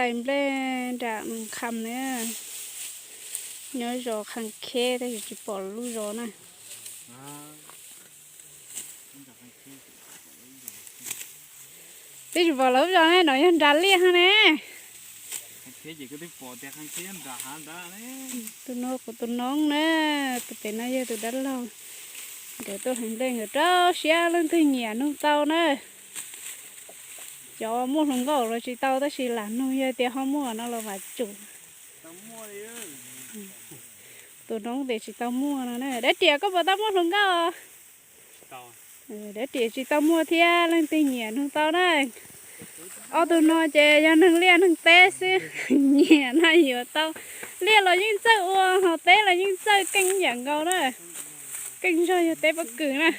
Hlais nplej nram Kham na, nyob zos Kham Kheb tab sis tsis pom lub zos na. Twb tsis pom lub zos ne, no yog nram liaj hov ne. Tus no kuv tus noob na, tus pem no yog tus dab laug. Nkawd tuaj hlais nplej nkawd rau siab leej twg nyiam nug tau na. Cov muaj hluas nkauj los tsis tau tab sis lam nug yog tias ho muaj no los vam tsum. Tus noob tias tsis tau muaj no na. Dab riam koj puas tau muaj hluas nkauj? Dab riam tsis tau muaj thiab leej twg nyiam nug tau na. Ob tug no ces yog neeg liaj neeg teb xwb, nyiam na yuav tau. Liaj los yeej txawj ua, ho teb los yeej txawj keej yam nkaus na. Keej zog yog teb pob kws na.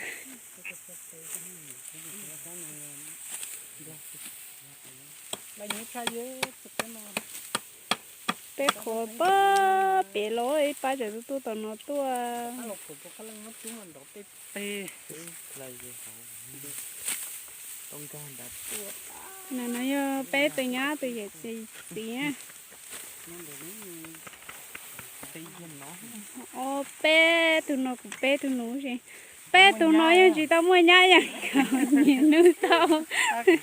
Peb qhuav pab pem los ib pab tseem tuaj tom no tuaj. No yog peb tus nyab tus yawm txiv na. Ob peb tug no kuv peb tug nus, peb tug no yeej tsis tau muaj nyab yam nkaus, nyiam nug tau. Tus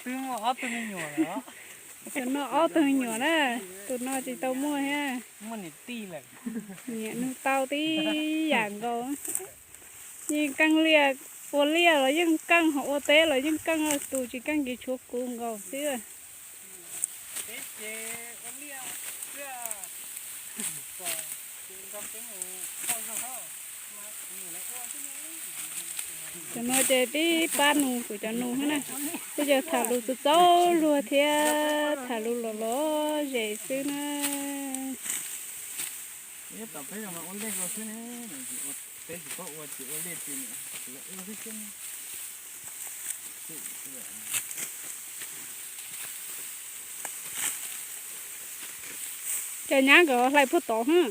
no ob tug me nyuam na, tus no tsis tau muaj thiab. Nyiam nug tau tib yam nkaus. Yeej keej liaj, ua liaj los yeej keej, ho ua teb los yeej keej, tus tsis keej ces tshuav kuv nkaus xwb. Cov no ces peb pab nus kuv cov nus na, peb cov tham lus txaus txaus luag thiab tham lus los los zem xwb na. Cov nyab nkawd hlais puag tod hab.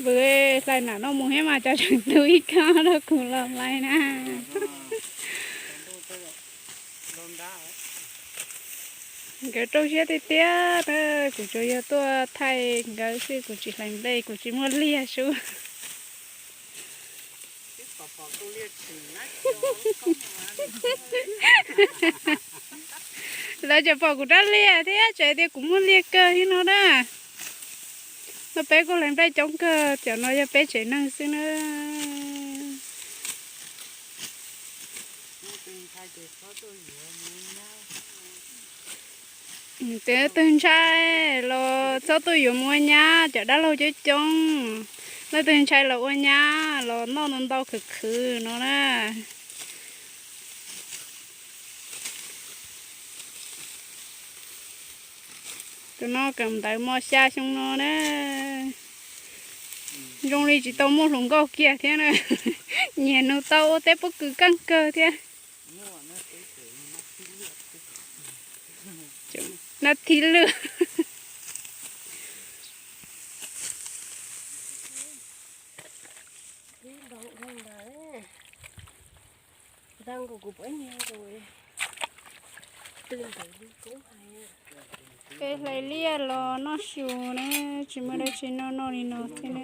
Vwm, hlais nam no mus thiab mas cov tseem tu ib kab rau kuv los hlais na. Nkawd rau siab tiag tiag na, kuv tsuas yog tuaj thaij nkawd xwb, kuv tsis hlais nplej, kuv tsis muaj liaj sub. Lawv tseem pom kuv rab liaj thiab tseem tias kuv muaj liaj kawg thiab no na. No peb kuj hlais nplej coob kawg, cov no yog peb tsev neeg xwb na. Leej twg ntshai los txhob tuaj yuav mus ua nyab, cov dab laug coob coob. Leej twg ntshai los ua nyab los noj ntau ntau khwv khwv no na. Tus no kawm ntawv mos xya xyoo no na. Zoo li tsis tau muaj hluas nkauj kiag thiab na. Nyiam nug tau ua teb pob kws keej kawg thiab. Nab thib lwj. Peb hlais liaj los noj su na, tsis muaj dab tsi noj noj li no thiab na.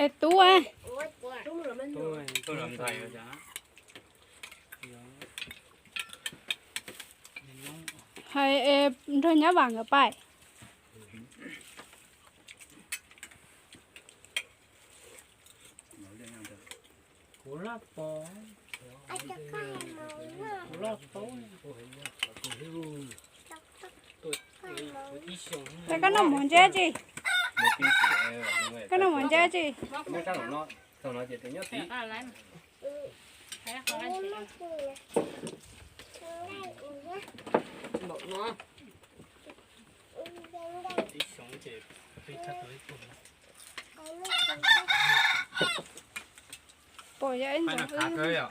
Es tub, hais es nrog nyab vam nkawd pais. Koj noj mov ntse tsi? Koj noj mov ntse tsi? Pom yog ib ntxoov wb.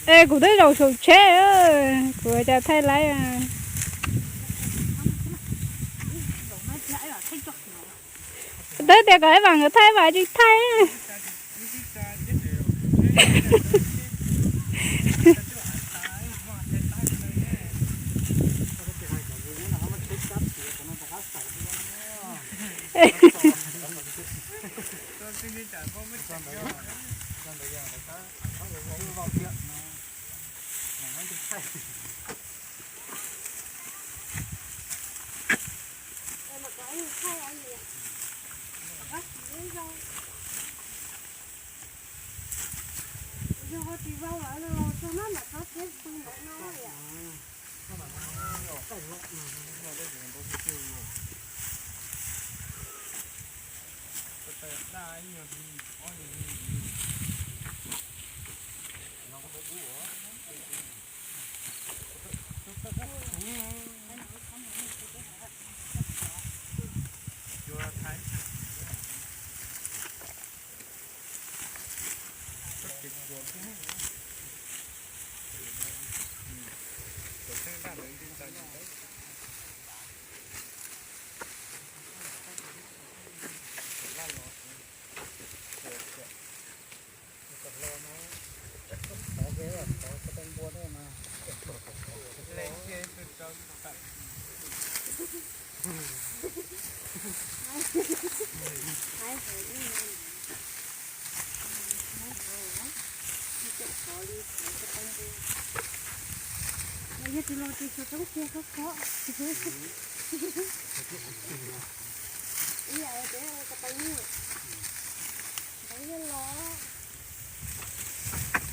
Es kuv twb zaum saum tsheb, kuv cas thaij laib. Twb tias kom ib vas nkawd thaij, ib vas tsis thaij.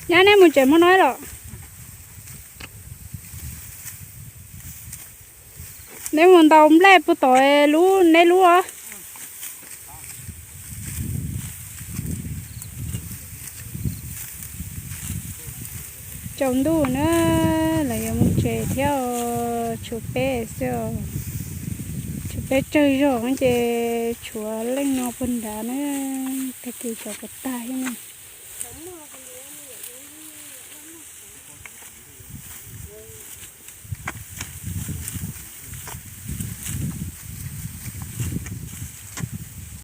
Nyab, neb mus tsev hmo no los? Neb mus ntaus nplej puag tom lub, neb lub os. Tsaus ntuj na, lawv yuav mus tsev thiab, tshuav peb xwb os. Tshuav peb tsawg zog ces tshuav leej no puag nrad na, tag kis xyov puas tag thiab ne.